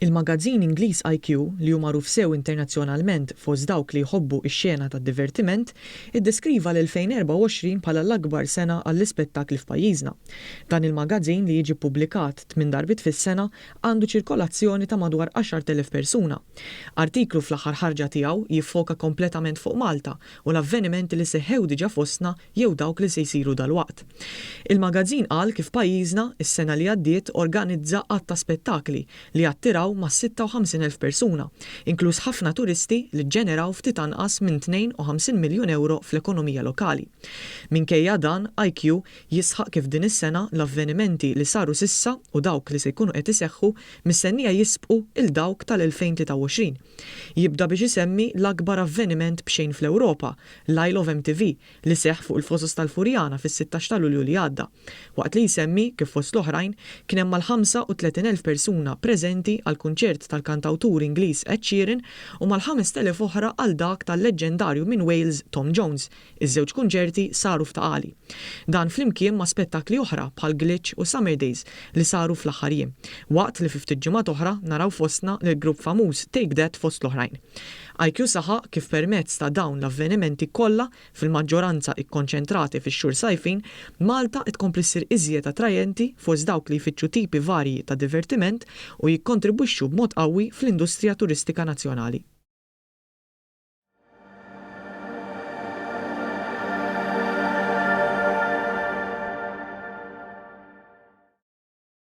Il-magazzin Ingliż IQ, li hu magħruf sew internazzjonalment fost dawk li jħobbu x-xena tad-divertiment, iddeskriva l-2024 bħala l-akbar sena għall-ispettakli f'pajjiżna. Dan il-magazzin li jiġi ppubblikat tmien darbiet fis-sena għandu ċirkolazzjoni ta' madwar 10,000 persuna. Artiklu fl-aħħar ħarġa tiegħu jiffoka kompletament fuq Malta u l-avvenimenti li seħħew diġà fostna jew dawk li se jsiru dalwaqt. Il-magazzin qal kif pajjiżna, is-sena li għaddiet organizza għadd ta' spettakli li attiraw mas-56,000 persuna, inkluż ħafna turisti li ġġeneraw ftit anqas minn 52 miljun ewro fl-ekonomija lokali. Minkejja dan, IQ jisħaq kif din is-sena l-avvenimenti li saru s'issa u dawk li se jkunu qed iseħħu mistennija jisbqu 'l dawk tal-2023. Jibda biex isemmi l-akbar avveniment b'xejn fl-Ewropa, l-Isle of MTV, li seħħ fuq il-Fosos tal-Furjana fis-16 ta' Lulju li għadda, waqt li jsemmi kif fost l-oħrajn kien hemm mal-35,000 persuna preżenti għall-kunċert tal-kantawtur Ingliż Ed Sheeran u mal-5,000 oħra għal dak tal-leġġendarju minn Wales Tom Jones. Iż-żewġ kunċerti saru f'Ta' Qali. Dan flimkien ma' spettakli oħra bħal Glitch u Summer Days li saru fl-aħħar jiem, waqt li fi ftit ġimgħat oħra naraw fostna lill-grupp famuż Take That fost l-oħrajn. IQ saħaq kif permezz ta' dawn l-avvenimenti kollha, fil-maġġoranza ikkonċentrati fix-xhur sajfin, Malta qed tkompli ssir iżjed attrajenti fost dawk li jfittxu tipi varji ta' divertiment u jikkontribwixxu b'mod qawwi fl-industrija turistika nazzjonali.